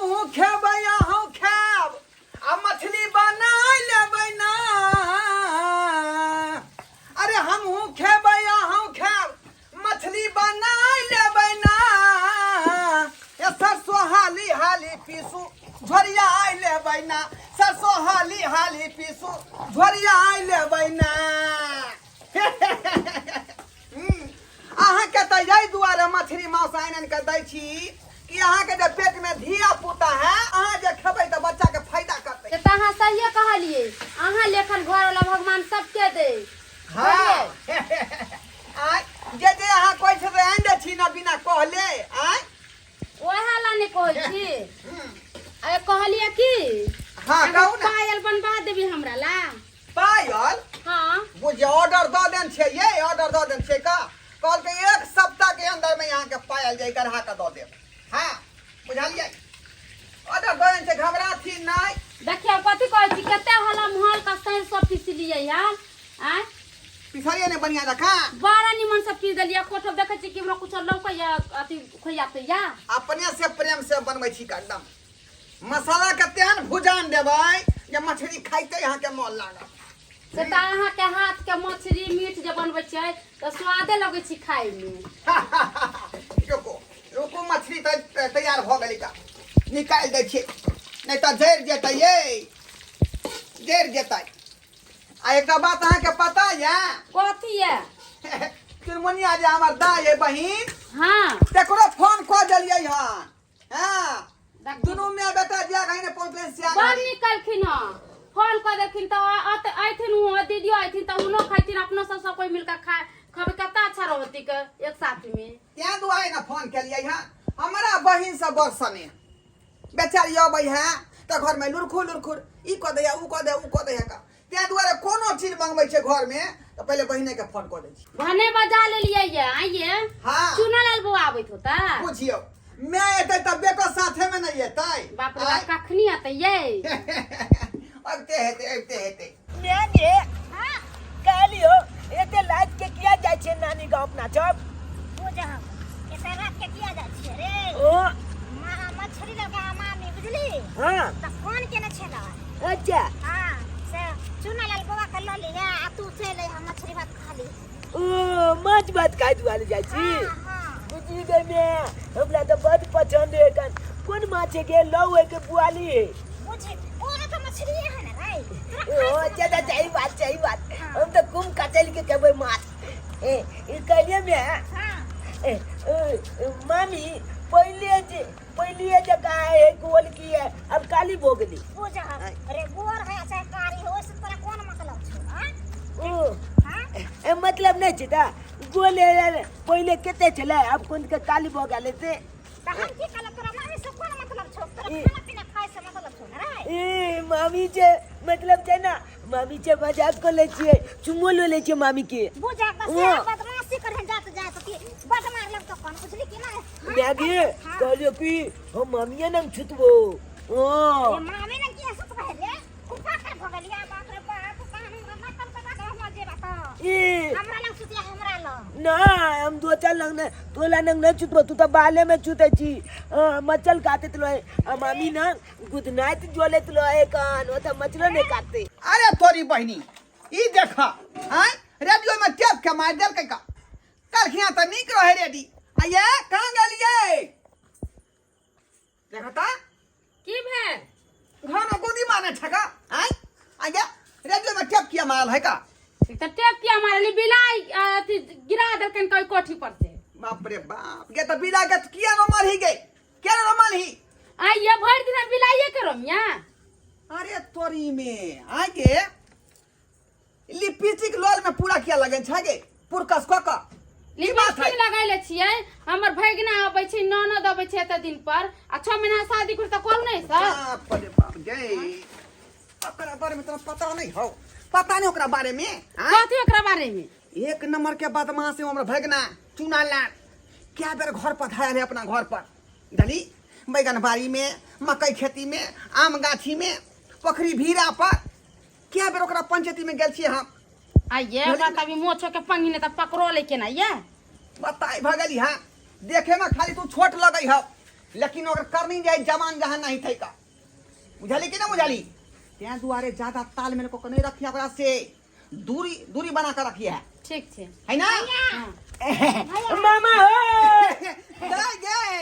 हमहूँ खेबै अहूँ खायब आ मछली बना लेबै ना। अरे हमहूँ खेबै अहूँ खायब मछली बना लेबै ना। ए सरसो हाली हाली पीसू झोरिया लेबै ना। सरसो हाली हाली पीसू झोरिया लेबै ना। अहाँके तऽ एहि दुआरे मछली मांस आनि आनि कऽ दै छी कि अहाँके जे पेटमे धिया पुता है, अहाँ जे खेबै तऽ बच्चाके फायदा करतै। से तऽ अहाँ सहिए कहलियै, अहाँ लेखन घरवाला भगवान सबके दे। हाँ आँय, जे जे अहाँ कहै छी से आनि दै छी ने बिना कहले। आँय, ओएह ला नहि कहै छी। अरे कहलियै की, हाँ एगो कहू ना। पायल बनवा देबी हमरा ला? पायल? हाँ। बुझिए ऑर्डर दऽ देन छियै, ये ऑर्डर दऽ देन छियै का कहलकै एक सप्ताह के अंदर में यहाँ के पायल जाय गढ़ा के दऽ देब। हाँ बुझलियै, ऑर्डर दऽ देन छै, घबराथी नहि। देखियौ कथी कहै छी, कते हलम हल का सरिसो पिसलियै यार। आँय, पिसलियै ने बढ़िया जकाँ? बड़ा निमन से पीस देलियै। कोठो देखै छी कि हमरा कुछो लौकैया अथी खोइया तोइया? अपने से प्रेम से बनबै छी का, एकदम मसाला के तेहन भुजान देबै जे मछली खाइते अहाँके मन लागत। से तऽ अहाँके हाथ के मछली मीट जे बनबै छियै तऽ स्वादे लगै छै खायमे। रुकू रुकू, मछली तऽ तैयार भऽ गेलै का, निकालि दै छियै, नहि तऽ जरि जेतै, ये जरि जेतै। आ एकटा बात अहाँके पता यऽ? कथी यऽ? चुनमुनिया जे हमर दाय अइ बहिन, हाँ, तकरो फोन कऽ देलियै हन। हाँ, दुनू माय बेटा जिया कहीं ने पहुँचले सिया बड़ निकलखिन हँ, फोन कऽ देलखिन तऽ अयथिन। हुँ, दीदियो अयथिन तऽ हुनो खैथिन, अपनो सब सब कोइ मिलकर खा खबै, कतना अच्छा रहती के एक साथ में। तें दुआरे ने फोन केलियै हँ। हमरा बहिन से बड़ स्नेह, बेचारी अबै है तऽ घरमे लुरखुर लुरखुर ई कऽ दैया, उ कऽ दैया, उ कऽ दैया का, तें दुआरे कोनो चीज मंगबै छै घरमे तऽ पहिले बहिने के फोन कऽ दै छी। भने बजा लेलियै ये। आइये हाँ। चुना लाल बौआ आबैत होता? बुझियौ, मैं एतै तऽ बेटो साथे में नहीं एतै। बाप रे बाप, कखनी अतै ये? अबिते हेतै, अबिते हेतै। नानी, कहलियो एते रात के किया जाइ छियै नानी गाँव अपना सब? बुझ हम एते रात के किया जाइ छियै रे? ओ माँ मछली लगा मामी, बुझली? हाँ। तऽ फोन केने छलै। अच्छा। हाँ, से चुना लाल बौआ के लऽ लिहे आ तू चलि अइहे, मछली भात खा ली। ओ माछ भात खाय दुआरे जाइ छी? हाँ हाँ। बुझि गई मैं, हमरा तऽ बड पसंद है। कन कोन माछ है गे, लौ है के बुआली है? बुझी ओ तो मछली है ना रे तोरा। ओ अच्छा अच्छा, सही बात सही बात। हम तऽ कुम कचल के खेबै माछ। ए ई कहलिए मैं। हाँ। ए, ए, मामी पहिले जे पहिले जकाँ है गोल की है, अब काली भो गेली। बुझ अरे गोर है चाहे कारी है, ओइसे तोरा कोन मतलब छौ? हाँ? ओ हाँ। ए, मतलब नहि छै तऽ गोल है, पहिले कते छलै, आब कोन के काली भऽ गेलै से। तऽ हम की कहलक, तोरा मामी से कोन मतलब छौ? तोरा ई- खाना पीना खाय से मतलब छौ ने रे? ए मामी छै मतलब छै ना, मामी छै मजाक कर लै छियै, चुम्मो लो लै छियै मामी के। बुझ बस। ओ। बदमाशी करे जात जात की बड मार लगतो कोन, बुझली कि ना? मैगी। हाँ। कहलियो कि हम मामिया नंग छुतबो। ओ ए मामी ने की सुत रहे रे, कुपा कर भ गेलिया। बाप रे बाप, कहां हमरा मातम के बात, हम जेबा त ए हमरा लग सुतिया, हमरा लग ना, हम दो चार लंग ने तोला नंग नहीं छुतबो, तू तो बाले में छुते छी। हाँ, मच्छर काटत रहे आ मामी ना गुड नाइट जोलेत रहे कान, ओ तो मच्छरो नहीं काटते। अरे तोरी बहिनी, ई देख, आँय, रेडियो में टेप के मारि देलकै का। कलखिया तऽ नीक रहे रेडी। आ ये कहाँ गेलियै? देखता की भेल? घर में गोदी मारने छका। आँय, आ ये रेडियो में टेप किया मारल है का? तऽ टेप किया मारली? बिलाइ अथी गिरा देलकनि कोई कोठी पर से। बाप रे बाप, गे तऽ बिला के किया न मारही गे, किया न मारही? आ ये भरि दिन बिलाइए के रमिया। अरे तोरी में आय गे, लिपस्टिक लोल में पूरा किया लगन छै गे, पुरकस क क की बात है? लिपस्टिक लगैले छियै। हमर भगिना अबै छै, ननद अबै छै एते दिन पर, आ 6 महीना शादी कर तऽ करू नहि सर। बाप रे बाप गे, ओकरा बारे में तोरा पता नहीं हो, पता नहीं ओकरा बारे में? आँय? कथी ओकरा बारे में? एक नंबर के बदमाश है हमर भगना चुना लाल। क्या बेर घर पर धायल है अपना घर पर डली, बैगन बाड़ी में, मकई खेती में, आम गाछी में, पोखरी भीड़ा पर क्या बेर ओकरा पंचायती में गेल छियै हम। आइये ओकरा तभी मोछो के पंगी ने तऽ पकड़ो ले केना ये। बताई भगली। हाँ, देखे में खाली तू छोट लगई हो, लेकिन ओकर करनी जाय जवान जहाँ नहीं थे का बुझली कि ना बुझली तें दुआरे ज्यादा तालमेल को नहीं रखिए ओकरा से दूरी दूरी बना कर रखिए है ठीक छै है ना हाँ। मामा हो गए गए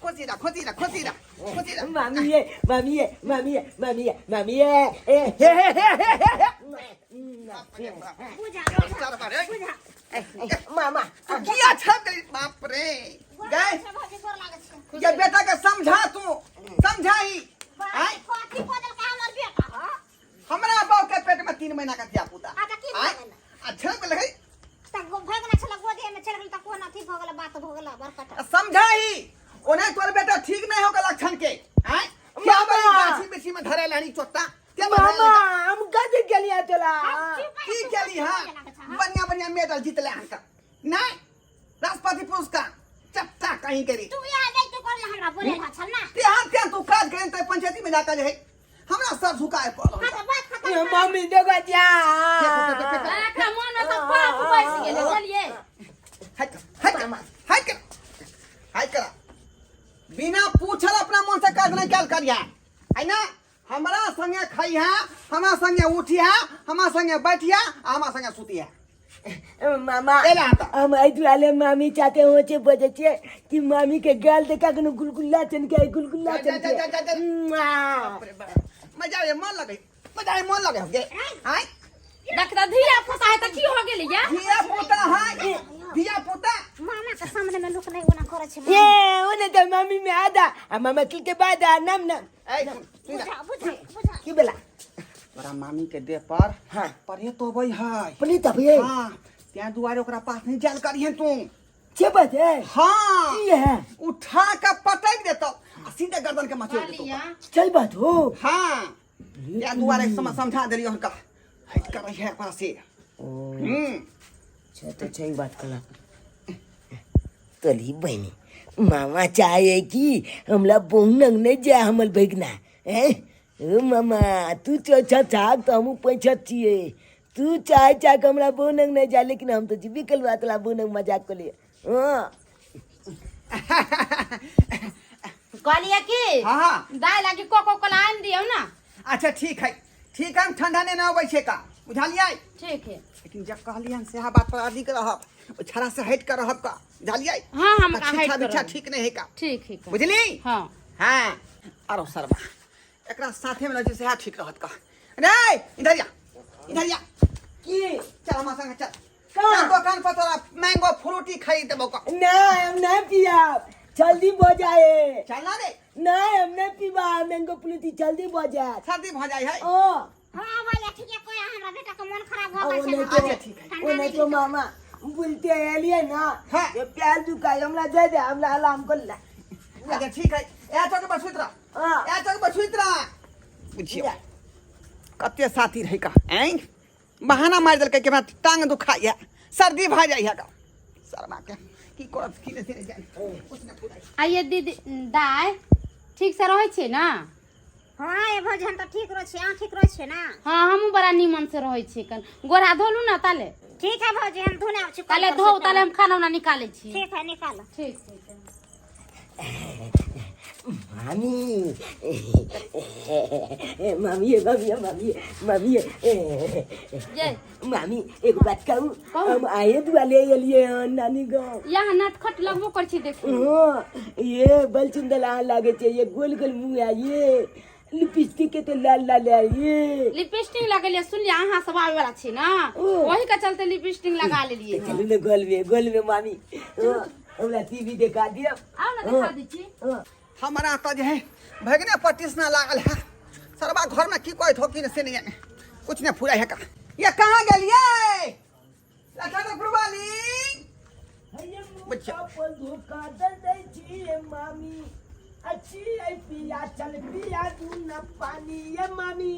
खोजी रा खोजी रा खोजी रा खोजी रा मामी ये मामी ये मामी ये मामी ये मामी ये ए हे हे हे हे हे हे मामा किया छप गई बाप रे गए ये बेटा के समझा तू समझाई आय हमरा बाप के पेट में 3 महीना का धिया पुता अच्छा, की आय भऽ गेल? अच्छा लगे समझाई ओने तोर बेटा ठीक नहीं होगा लक्षण के आय क्या मामा! बड़ी गाछी बिछी में धरे लानी चोट्टा क्या मामा हम कथी केलिए तोला की केली हां बढ़िया बढ़िया मेडल जीतले हन का नहीं राष्ट्रपति पुरस्कार चट्टा कहीं करी तेहार तेहार तू काज करें तो पंचायती में जाकर है हमरा सर झुकाए पड़ल ये मम्मी देखो जा एकरा मन में सब पाप बैस गेलै चलिए हट कर, हट कर, हट कर, हट कर। बिना पूछल अपना मन से काज नहीं कल करिया है ना हमरा संगे खइहा हमरा संगे उठिहा हमरा संगे बैठिहा आ हमरा संगे सुतिहा मामा एला हाथ। हम एहि दुआरे मामी चाहते हो छे बजे छे कि मामी के गाल देखा के गुलगुल्ला चनके गुलगुल्ला जा, जा, जा, जा, जा। चनके मुआ। बाप रे बाप। मजा आए मन लगे मजा आए मन लगे गे आय देख तऽ धिया पुता है तऽ की हो गेलै या धिया पुता है धिया पुता मामा के सामने में लोक नहीं ओना करे छै ये ओने तो मामी में आधा आ मामा किल के बाद आ नाम नाम ए सुन सुन बुझा बुझा बुझा की बेला तोरा मामी के देह पर हाँ। परे तो अबै है पनी तब ये हाँ त्या दुआरे ओकरा पास नहीं जाल करिहन तू छे बात है हाँ की है उठा के पटक देतो आ सीधे गर्दन के मचोड़ देतो कहलिया सही बात हो हाँ त्या दुआरे समझा देलियो हनका हट कर रही है ओकरा से हम्म अच्छा तो सही बात कला तोली बहनी मामा चाहे कि हमला बहु नंग नहीं जाए हमल भगना हैं ओ मामा तू चौथा चाक तो हम पैसा छिए तू चाहे चाह के हमरा बहु नंग नहीं जाए लेकिन हम तो जीबी कलवा तला बहु नंग मजाक कर लिए हाँ कहलिए कि हाँ हाँ दाइ लागी कोको कोला आनि दियौ ना अच्छा ठीक है ठीक है हम ठंडा नहीं ना अबै छै का बुझलियै ठीक है लेकिन जब कहलियै हन सेहा बात पर अधिक रहब ओ छड़ा से हटि कऽ रहब का बुझलियै हाँ हम आ हटि छिछा कऽ बिछा रहब। ठीक नहीं है का ठीक है बुझली हाँ हाँ आरो सरबा एकरा साथे में रहै छै सेहा ठीक रहत का रे इधर या इधर या की चल हमरा संगे चल कहाँ? चल दुकान पर तोरा मैंगो फ्रूटी खरीद देबो का ना हम नहीं पिया जल्दी हो जाए चल ना रे नहीं हम नहीं पीबा मैंगो फ्रूटी जल्दी हो जाए सर्दी भऽ जाइ है ओ हाँ भैया ठीक है कोई हमरा बेटा के मन खराब हो ओ गेल छै नहीं ना। तो अच्छा, ठीक है। ओ नहीं तो मामा बोलते एलिए ना हाँ। ये प्याज दुकान हमरा दे दे हमरा आराम कर ला अच्छा ठीक है ए चौक पर सुति रह हाँ। ए चौक पर सुति रह बुझियौ कते साथी रहै का ऐं बहाना मारि देलकै कि हमरा टांग दुखाइए सर्दी भऽ जाइए का शर्मा के की करत की नहि से नहि जानि कुछ नहि फुराइ आइए दीदी दाइ ठीक से रहै छियै ने हाँ ए भौजी हम तऽ ठीक रहै छी अहाँ ठीक रहै छियै ना हाँ हमहूँ बड़ा नीमन से रहै छियै कन गोरा धोलू ने ताले ठीक है भौजी हम धोने आबै छी ताले धो ताले हम खाना उना निकालै छी ठीक है निकालो ठीक छै मामी मामी मामी मामी मामी ये मामी एगो बात कहूँ कहू। हम आए दुआले एलिए हन नानी गाँव यहाँ नटखट लगबो करै छै देखी हाँ ये बलचुंदल अहाँ लागे छै ये गोल गोल मुँह है ये लिपस्टिक के तो लाल लाल है ये लिपस्टिक लगेलियै सुनलियै अहाँ सब आबै वाला छी ने ओ। ओही के चलते लिपस्टिक लगा लेलियै चलू ने गोल में गोल में मामी हाँ, हमरा टीवी देखा दिअ आउ ने देखा दै छी हाँ। हमरा तऽ जे है भगने पटिसना लागल है सरबा घर में की कहत हो कि से नहीं जाने कुछ नहीं फुराई है का ये कहाँ गेलियै लखनपुर वाली बच्चा। धोखा दे दै छी मामी अच्छी है पिया चल पिया दू न पानी ये मामी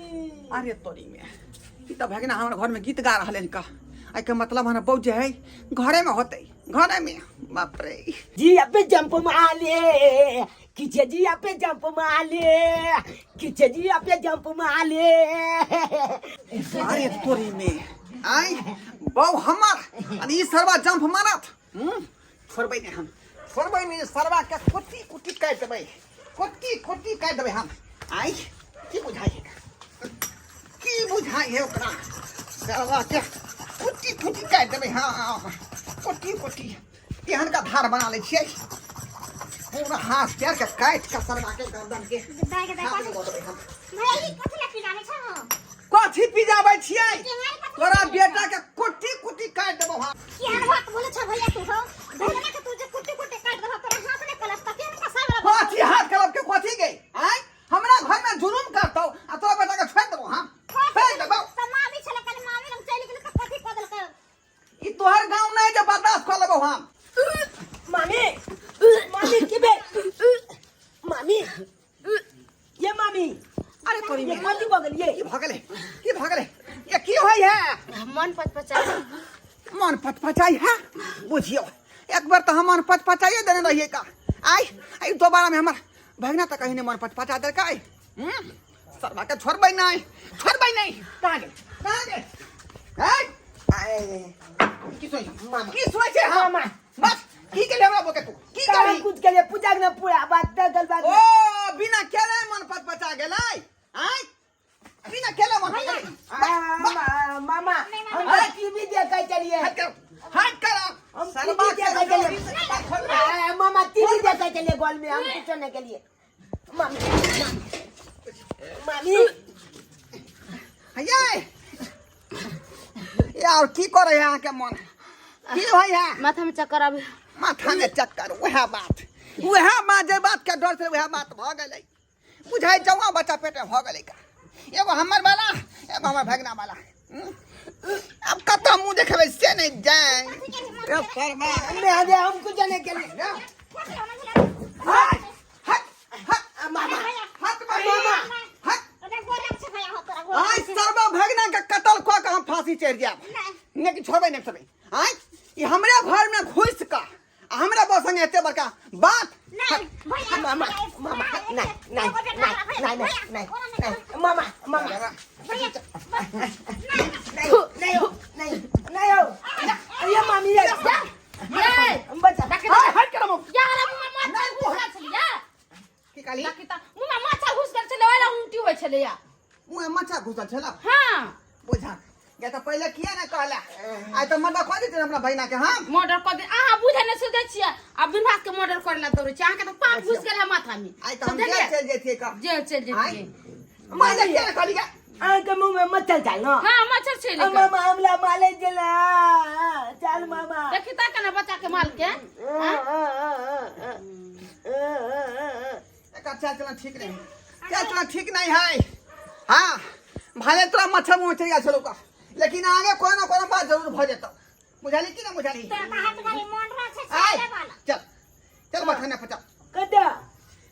अरे तोरी में ई तऽ भगना हमर घर में गीत गा रहल हन का एहि के मतलब हमरा बहू जे है घरे में होतै घरे में बाप रे जी पे जंप माले किछे जी पे जंप माले किछे जी पे जंप माले अरे तोरी में आई बहु हमर अरे ई सरवा जंप मारत छोड़बै नहि हम छोड़बै नहि सरवा के कुट्टी कुट्टी काटि देबै, कुट्टी कुट्टी काटि देबै हम। आइ की बुझाइ है, की बुझाइ है ओकरा? सरवा के कुट्टी कुट्टी काटि देबै। हाँ, कुट्टी कुट्टी एहन का धार बना लै छियै, पूरा हाथ पैर के काटि के सरवा के गर्दन के दाइ के दाइ हाथ में दऽ देबै हम। भैया, ई कथी ला पिलाबै छौ? कथी पिजाबै छियै? केहन कथी? तोरा बेटा के कुट्टी कुट्टी काटि देबौ हम। केहन बात बोले छौ भैया तू हो? भैया के तू जे कुट्टी कुट्टी काट देबो, तोरा हाथ नै कलप त केहन कसाई वाला बात? कथी हाथ कलब के कथी गई? आय, हमरा घर में जुलुम करतौ आ तोरा बेटा के छोड़ि देबौ हम? छोड़ि देबौ? त मामी छले, कल मामी लग चलि गेल त कथी कऽ देलकै? ई तोहर गांव नहीं जे बर्दाश्त कर लेबौ हम। मामी, मामी, की भेल मामी? ये मामी, अरे तोरी ये में कथी भऽ गेल ये? की भऽ गेलै, की भऽ गेलै ये? की होइ है? मन पचपचा। मन पचपचाई है? बुझियो, एक बार तो हम मन पचपचाइए देने रहिए का। आइ आई दोबारा में हमर भगना तऽ कहीं नहीं मन पचपचा देलकै। सरवा के छोड़बै नहीं, छोड़बै नहीं। कहाँ गेल, कहाँ गेल? हैं? की सोच, मामा। की सोचे? हम मामा। बस की केले हमरा बोके तू की कहाँ करी? कुछ के लिए पूजा के ना पूरा बात दगल बात। ओ बिना केले मन पचपचा गेलै। आय, बिना केले मन पचपचा। मामा, हम अरे। टीवी देखै चलिए। हट करो, हट करो। हम सरवा टीवी देखै के चलिए। मामा, टीवी देखै चलिए गोल में, हम कुछ नहीं के लिए। मामी, मामी, ये यार की करे है अहाँके मन? की होइ है? माथा में चक्कर आबे। माथा में चक्कर। वएह बात, वएह बात, जे बात के डर से वएह बात भऽ गेलै। बुझाइ चौआ बच्चा पेटे भऽ गेलै का, एगो हमर वाला, एगो हमर भगना वाला। आब कतऽ मुँह देखेबै से नहि जाय। ए सरवा। नहीं, अरे हम कुछ नहीं के लिए। हट हट हट। मामा। हट मामा, हट। आइ सरवा भगना के कतल कऽ के हम फांसी चढ़ि जायब, लेकिन छोड़बै नहि, छोड़बै। आँय, ई हमरे घर में घुसि कऽ आ हमरा बस संगे एते बड़का बात। मामा, मामा, नहीं नहीं नहीं नहीं नहीं नहीं, मामा, मामा, नहीं नहीं हो, नहीं नहीं हो। ये मामी, ये ये बच्चा। हाय, हट कर हम। यार, मुँह में मच्छर घुस गेल छलै या। की कहली? देखी तऽ मुँह में मच्छर घुस गेल छलै, ओहि लए उल्टी होइ छलै या। मुँह में मच्छर घुसल छला? हाँ। बुझा या तऽ पहिले किया ने कहला? आइ तऽ मर्डर कऽ देते हमरा बहिना के हम। मर्डर कऽ दे। अहाँ बुझे नहि सुझै छियै आ विभाग के मर्डर करे ला दौड़ै छियै। अहाँके तऽ पाप घुस गेल है माथा में। आइ तऽ हम समझलियै? जेल चलि जैतियै का। जेल चलि आइ जैतियै। पहिले किया ने कहली? अहाँके मुँह में मच्छर चल ना? हाँ, मच्छर छै। मामा, हमला माले चला चल मामा। देखी तऽ केना बच्चा के माल के। एकर चाल चलन ठीक नहीं, चाल चलन ठीक नहीं है। हाँ, भले तोरा मच्छर मुँह चलि गेल छलौ का, लेकिन आगे कोनो न कोनो बात जरूर भऽ जेतौ। बुझली कि ना बुझली? आय चल चल, बथाने पर चल। कदा?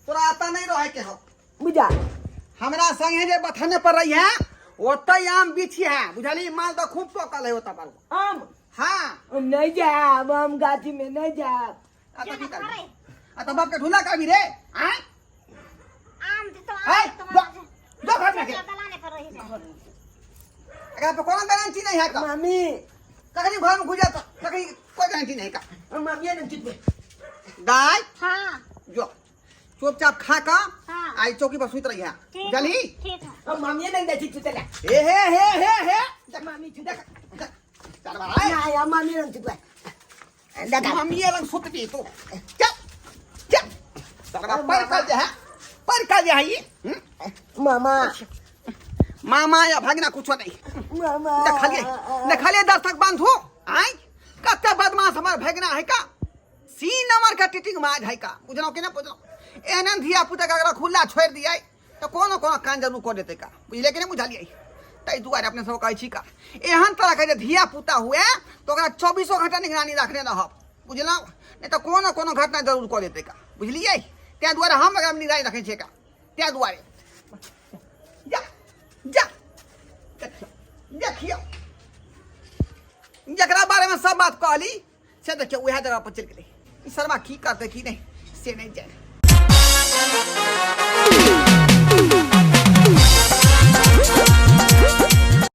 तोरा आता नहीं रहे के हो। बुझा। हमरा संगे जे बथाने पर रही है, ओतै आम बिछी है, बुझली? माल तऽ खूब पकल है ओतऽ पर। आम? हाँ। हम नहीं जाब, हम गाछी में नहीं जाब। आ तऽ की करबी? आ तऽ बाप के ढूला करबी रे? आय आय, दो दो घर में के एकरा पे कोनो गारंटी नहीं है का। मामी। कखनी घर में घुस जाता, कखनी कोई गारंटी नहीं का। मामी ने चुप। दाय। हाँ। जो चुपचाप खा का हाँ। आई चौकी पर सुत रही है, बुझली? ठीक है। हम मामी ने नहीं चुप चला। हे हे हे हे हे, देख। मामी चुप। देख देख, चार बार आए। ना या मामी ने चुप देखा। मम्मी लग सुतबी तू। चल चल, सरवा पर कर जे है, पर कर जे है ई। मामा। मामा या भागना कुछो नहीं। मामा। देखलिए, देखलिए दर्शक बंधु, आय कते बदमाश हमर भगना है का। सी नंबर के टीटिंग माज है का, बुझलौ कि ना बुझलौ? एहन धिया पुता के अगर खुला छोड़ि दियै तऽ कोनो कोनो कान जरूर कऽ देतै का, बुझलियै कि नहि बुझलियै? ताहि दुआरे अपने सब कहै छी का, एहन तरहके जे धिया पुता हुए तऽ ओकरा चौबीसो घंटा निगरानी रखने रहब, बुझलहुँ? नहि तऽ कोनो कोनो घटना जरूर कऽ देतै का, बुझलियै? ताहि दुआरे हम एकरा निगरानी रखै छियै का, ताहि दुआरे। जा जा, देखियौ देखियौ, जकरा बारेमे सब बात कहली से देखियौ उएह जगह पर चलि गेलै। ई सरवा की करतै की नहि से नहि जानि।